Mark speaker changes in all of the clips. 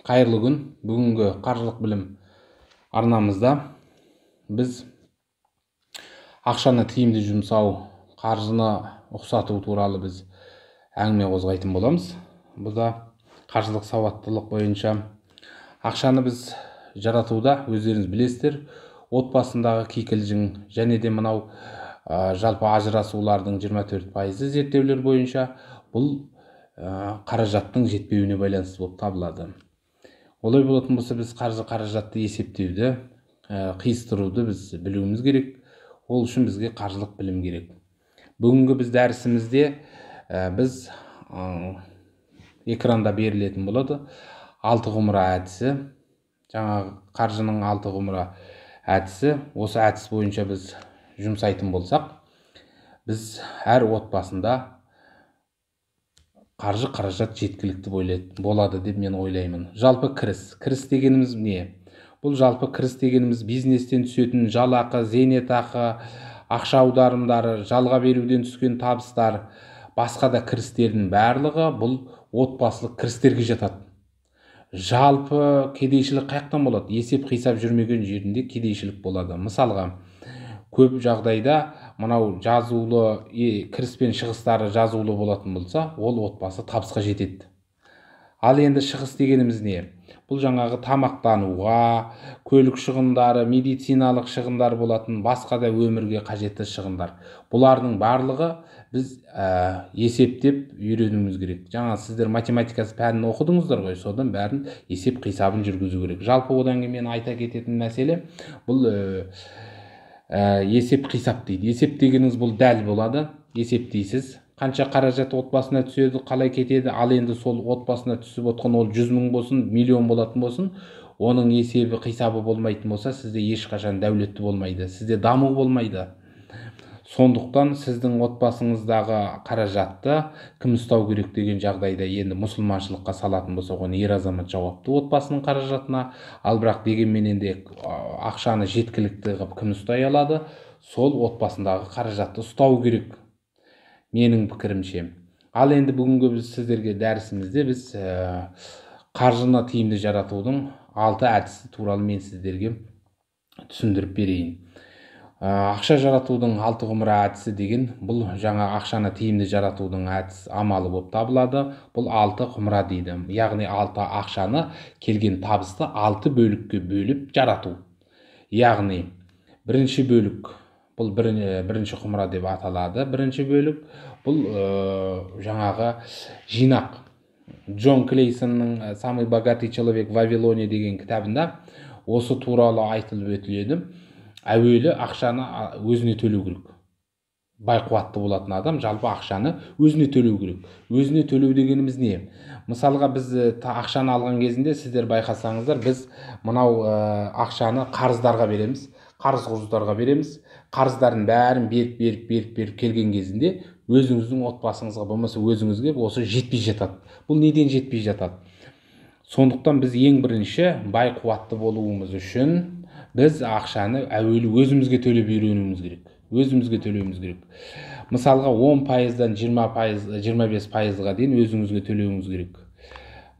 Speaker 1: Қайырлы күн. Бүгінгі қаржылық білім арнамызда біз ақшаны тиімді жұмсау, қаржыны ұқсату туралы біз әңгіме қозғайтын боламыз. Бұл да қаржылық сауаттылық бойынша ақшаны біз жаратуда, өздеріңіз білесіздер, отбасындағы кикілжің және де мынау жалпы ажырасулардың 24% зерттеулер бойынша бұл қаражаттың жетпеуіне байланысты болып табылады. Олай болатын болса, біз қаржы қаражатты есептеуді, қиыстыруды біз білуіміз керек. Ол үшін бізге қаржылық білім керек. Бүгінгі біз дәрісімізде біз экранда берілетін болады алты құмыра әдісі, жаңағы қаржының алты құмыра әдісі. Осы әдіс бойынша біз жұмсайтын болсақ, біз әр отбасында қаржы қаражат жеткілікті болады деп мен ойлаймын. Жалпы кіріс. Кіріс дегеніміз не? Бұл жалпы кіріс дегеніміз бизнестен түсетін жалақы, зейнетақы, ақша аударымдары, жалға беруден түскен табыстар, басқа да кірістердің барлығы бұл отбасылық кірістерге жатады. Жалпы кедейшілік қаяқтан болады? Есеп қисап жүрмеген жерінде кедейшілік болады. Мысалға, көп жағдайда мынау жазулы кіріс пен шығыстары жазулы болатын болса, ол отбасы табысқа жетеді. Ал енді шығыс дегеніміз не? Бұл жаңағы тамақтануға, көлік шығындары, медициналық шығындар болатын, басқа да өмірге қажетті шығындар. Бұлардың барлығы біз есептеп үйренуіміз керек. Жаңа сіздер математикасы пәнін оқыдыңыздар ғой, содан бәрін есеп қисабын жүргізу керек. Жалпы одан кейін мен айта кететін мәселе бұл есеп қисап дейді. Есеп дегеніңіз бұл дәл болады, есептейсіз. Қанша қаражат отбасына түседі, қалай кетеді. Ал енді сол отбасына түсіп отқан ол 100 мың болсын, миллион болатын болсын, оның есебі қисабы болмайтын болса, сізде ешқашан дәулетті болмайды, сізде даму болмайды. Сондықтан сіздің отбасыңыздағы қаражатты кім ұстау керек деген жағдайда, енді мұсылманшылыққа салатын болса, оны ер азамат жауапты отбасының қаражатына. Ал бірақ дегенменен де ақшаны жеткілікті қылып кім ұстай алады, сол отбасындағы қаражатты ұстау керек, менің пікірімше. Ал енді бүгінгі біз сіздерге дәрісімізде біз қаржыны тиімді жаратудың 6 әдісі туралы мен сіздерге түсіндіріп берейін. Ақша жаратудың алты құмыра әдісі деген бұл жаңа ақшаны тиімді жаратудың әдіс амалы болып табылады. Бұл алты құмыра дейді. Яғни алты ақшаны, келген табысты алты бөлікке бөліп жарату. Яғни бірінші бөлік бұл бірінші құмыра деп аталады. Бірінші бөлік бұл жаңағы жинақ. Джон Клейсонның «Самый богатый человек в Вавилоне» деген кітабында осы туралы айтылып өтіледі. Әуелі ақшаны өзіне төлеу керек. Бай қуатты болатын адам жалпы ақшаны өзіне төлеу керек. Өзіне төлеу дегеніміз не? Мысалға, біз ақшаны алған кезінде, сіздер байқасаңыздар, біз мынау ақшаны қарыздарға береміз, қарыз құрыздарға береміз. Қарыздардың бәрін беріп, беріп, беріп, беріп келген кезінде өзіңіздің отбасыңызға, болмаса өзіңізге осы жетпей жатады. Бұл неден жетпей жатады? Сондықтан біз ең бірінші бай қуатты болуымыз үшін біз ақшаны әуелі өзімізге төлеп үйренуіміз керек. Өзімізге төлеуіміз керек. Мысалға, 10%-дан 20%, 25%-ға дейін өзіңізге төлеуіңіз керек.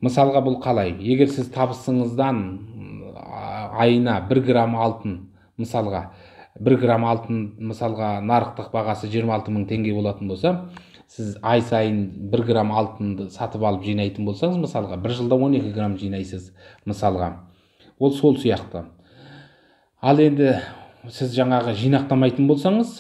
Speaker 1: Мысалға, бұл қалай? Егер сіз табысыңыздан айына 1 грамм алтын, мысалға, 1 грамм алтын, мысалға, нарықтық бағасы 26 мың теңге болатын болса, сіз ай сайын 1 грамм алтынды сатып алып жинайтын болсаңыз, мысалға, бір жылда 12 грамм жинайсыз, мысалға. Ол сол сияқты. Ал енді сіз жаңағы жинақтамайтын болсаңыз,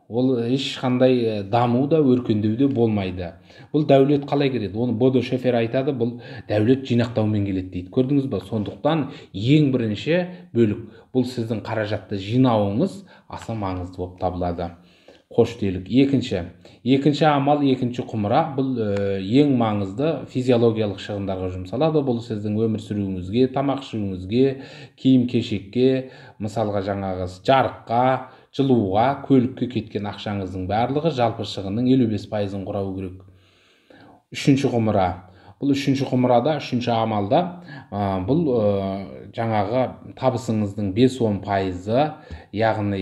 Speaker 1: ол ешқандай даму да, өркендеу де болмайды. Бұл дәулет қалай келеді? Оны Бодо Шефер айтады, бұл дәулет жинақтаумен келеді дейді. Көрдіңіз ба? Сондықтан ең бірінші бөлік бұл сіздің қаражатты жинауыңыз аса маңызды болып табылады. Қош делік. Екінші амал, екінші құмыра, бұл ең маңызды физиологиялық шығындарға жұмсалады. Бұл сіздің өмір сүруіңізге, тамақ ішуіңізге, киім кешекке, мысалға жаңағы жарыққа, жылуға, көлікке кеткен ақшаңыздың барлығы жалпы шығынның 55%-ын құрау керек. Үшінші құмыра. Бұл үшінші құмырада, үшінші амалда, бұл жаңағы табысыңыздың 5-10%-ы, яғни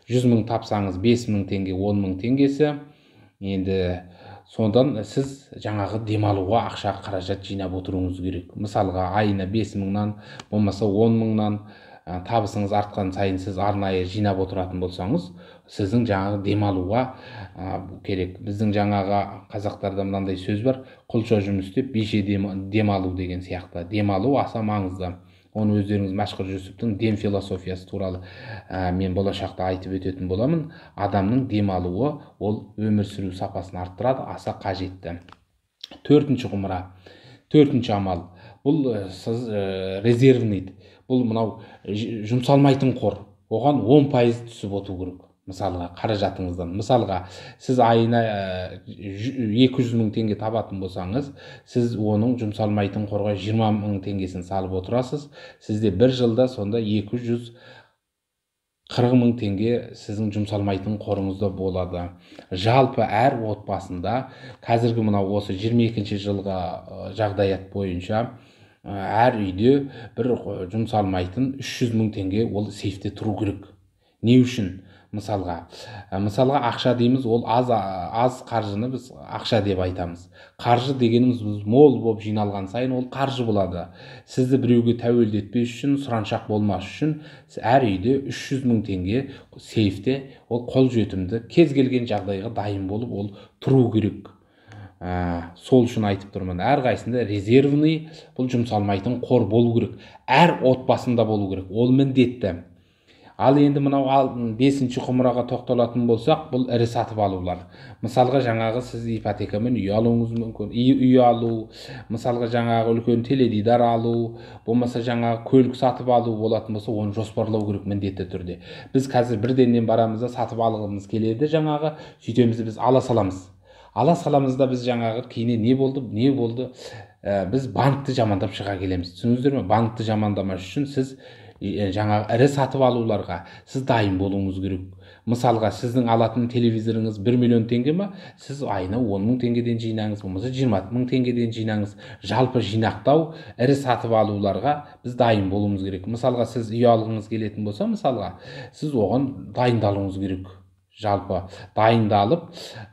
Speaker 1: 100 мың тапсаңыз 5 мың теңге, 10 мың теңгесі. Енді Сондан сіз жаңағы демалуға ақша қаражат жинап отыруыңыз керек. Мысалға, айына 5 мыңнан, болмаса 10 мыңнан табысыңыз артқан сайын сіз арнайы жинап отыратын болсаңыз, сіздің жаңағы демалуға керек. Біздің жаңағы қазақтарда мынандай сөз бар: құлша жұмыс істеп, бише демалу деген сияқты. Демалу аса маңызды. Оны өздеріңіз Мәшһүр Жүсіптің дем философиясы туралы мен болашақта айтып өтетін боламын. Адамның демалуы ол өмір сүру сапасын арттырады, аса қажетті. Төртінші құмыра, төртінші амал. Бұл сіз резервный, бұл мынау жұмсалмайтын қор. Оған 10% түсіп отыру керек. Мысалға, қаражатыңыздан. Мысалға, сіз айына 200 мың теңге табатын болсаңыз, сіз оның жұмсалмайтын қорға 20 мың теңгесін салып отырасыз. Сізде бір жылда сонда 240 мың теңге сіздің жұмсалмайтын қорыңызда болады. Жалпы әр отбасында қазіргі мынау осы 22 жылғы жағдаят бойынша әр үйде бір жұмсалмайтын 300 мың теңге ол сейфте тұру керек. Не үшін? Мысалға ақша дейміз, ол аз қаржыны біз ақша деп айтамыз. Қаржы дегеніміз біз мол болып жиналған сайын ол қаржы болады. Сізді біреуге тәуелді етпес үшін, сұраншақ болмас үшін әр үйде 300 мың теңге сейфте ол қолжетімді, кез келген жағдайға дайын болып ол тұру керек. Сол үшін айтып тұрмын, әрқайсысында резервный, бұл жұмсалмайтын қор болу керек. Әр отбасында болу керек, ол міндетті. Ал енді мынау бесінші құмыраға тоқталатын болсақ, бұл ірі сатып алулар. Мысалға, жаңағы сіз ипотекамен үй алуыңыз мүмкін, үй алу, мысалға жаңағы үлкен теледидар алу, болмаса жаңағы көлік сатып алу болатын болса, оны жоспарлау керек міндетті түрде. Біз қазір бірденнен барамыз да сатып алғымыз келеді жаңағы, сөйтеміз біз ала саламыз. Ала саламыз да біз жаңағы кейіннен не болды, не болды, біз банкті жамандап шыға келеміз. Түсіндіңіздер ме? Банкті жамандамас үшін сіз жаңағы ірі сатып алуларға сіз дайын болуыңыз керек. Мысалға, сіздің алатын телевизорыңыз 1 миллион теңге ма, сіз айына 10 мың теңгеден жинаңыз, болмаса 20 мың теңгеден жинаңыз. Жалпы жинақтау, ірі сатып алуларға біз дайын болуымыз керек. Мысалға, сіз үй алғыңыз келетін болса, мысалға, сіз оған дайындалуыңыз керек. Жалпы дайындалып,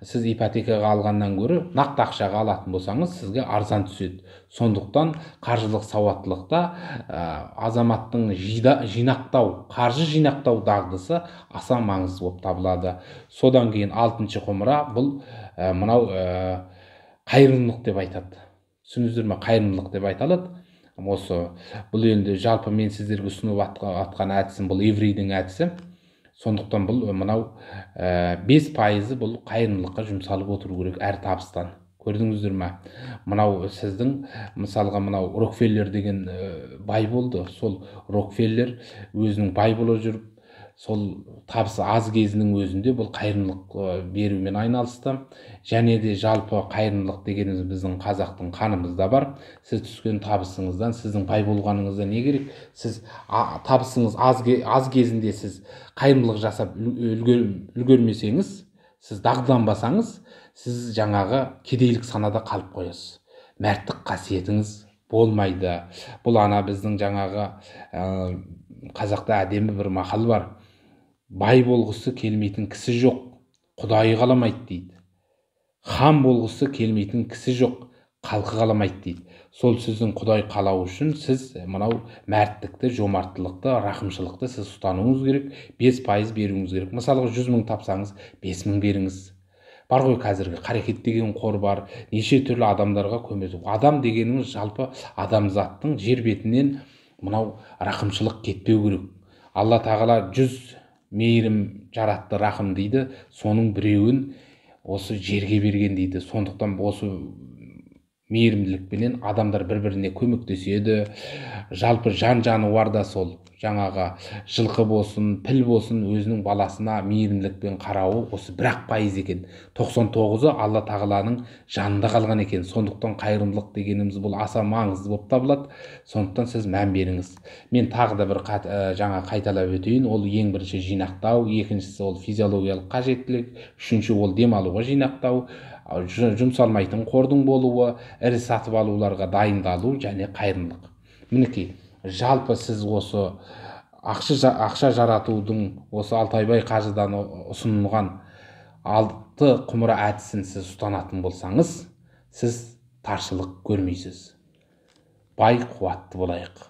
Speaker 1: сіз ипотекаға алғаннан гөрі нақты ақшаға алатын болсаңыз, сізге арзан түседі. Сондықтан қаржылық сауаттылықта азаматтың жинақтау, қаржы жинақтау дағдысы аса маңызды болып табылады. Содан кейін алтыншы құмыра, бұл мынау қайырымдылық деп айтады. Түсіндіңіздер ме? Қайырымдылық деп айталады. Осы бұл енді жалпы мен сіздерге ұсынып атқан әдісім бұл еврейдің әдісі. Сондықтан бұл мынау 5% бұл қайырымдылыққа жұмсалып отыру керек әр табыстан. Көрдіңіздер ме? Мынау сіздің, мысалға, мынау Рокфеллер деген бай болды. Сол Рокфеллер өзінің бай бола жүріп, сол табысы аз кезінің өзінде бұл қайырымдылық берумен айналысты. Және де жалпы қайырымдылық дегеніміз біздің қазақтың қанымызда бар. Сіз түскен табысыңыздан, сіздің бай болғаныңыздан не керек? Сіз табысыңыз аз кезінде сіз қайырымдылық жасап үлгермесеңіз, сіз дағдыланбасаңыз, сіз жаңағы кедейлік санада қалып қоясыз. Мәрттік қасиетіңіз болмайды. Бұл ана біздің жаңағы қазақта әдемі бір мақал бар. Бай болғысы келмейтін кісі жоқ, Құдайы қаламайды дейді. Хан болғысы келмейтін кісі жоқ, халқы қаламайды дейді. Сол сіздің Құдай қалауы үшін сіз мынау мәрттікті, жомарттылықты, рақымшылықты сіз ұстануыңыз керек, 5% беруіңіз керек. Мысалға, 100 мың тапсаңыз, 5 мың беріңіз. Бар ғой қазіргі қарекет деген қор бар, неше түрлі адамдарға көмек. Адам дегеніңіз жалпы адамзаттың жер бетінен мынау рақымшылық кетпеу керек. Алла тағала 100 мейірім жаратты, рақым дейді, соның біреуін осы жерге берген дейді. Сондықтан осы мейірімділікпенен адамдар бір-біріне көмектеседі. Жалпы жан-жануар да сол жаңағы жылқы болсын, піл болсын, өзінің баласына мейірімділікпен қарауы осы бір-ақ пайыз екен. 99-ы Алла тағаланың жанында қалған екен. Сондықтан қайырымдылық дегеніміз бұл аса маңызды болып табылады. Сондықтан сіз мән беріңіз. Мен тағы да бір жаңа қайталап өтейін. Ол ең бірінші жинақтау, екіншісі ол физиологиялық қажеттілік, үшінші ол демалуға жинақтау, жұмсалмайтын қордың болуы, ірі сатып алуларға дайындалу және қайырымдылық. Мінекей, жалпы сіз осы ақша жаратудың осы Алтайбай қажыдан ұсынылған Алты құмыра әдісін сіз ұстанатын болсаңыз, сіз таршылық көрмейсіз. Бай қуатты болайық.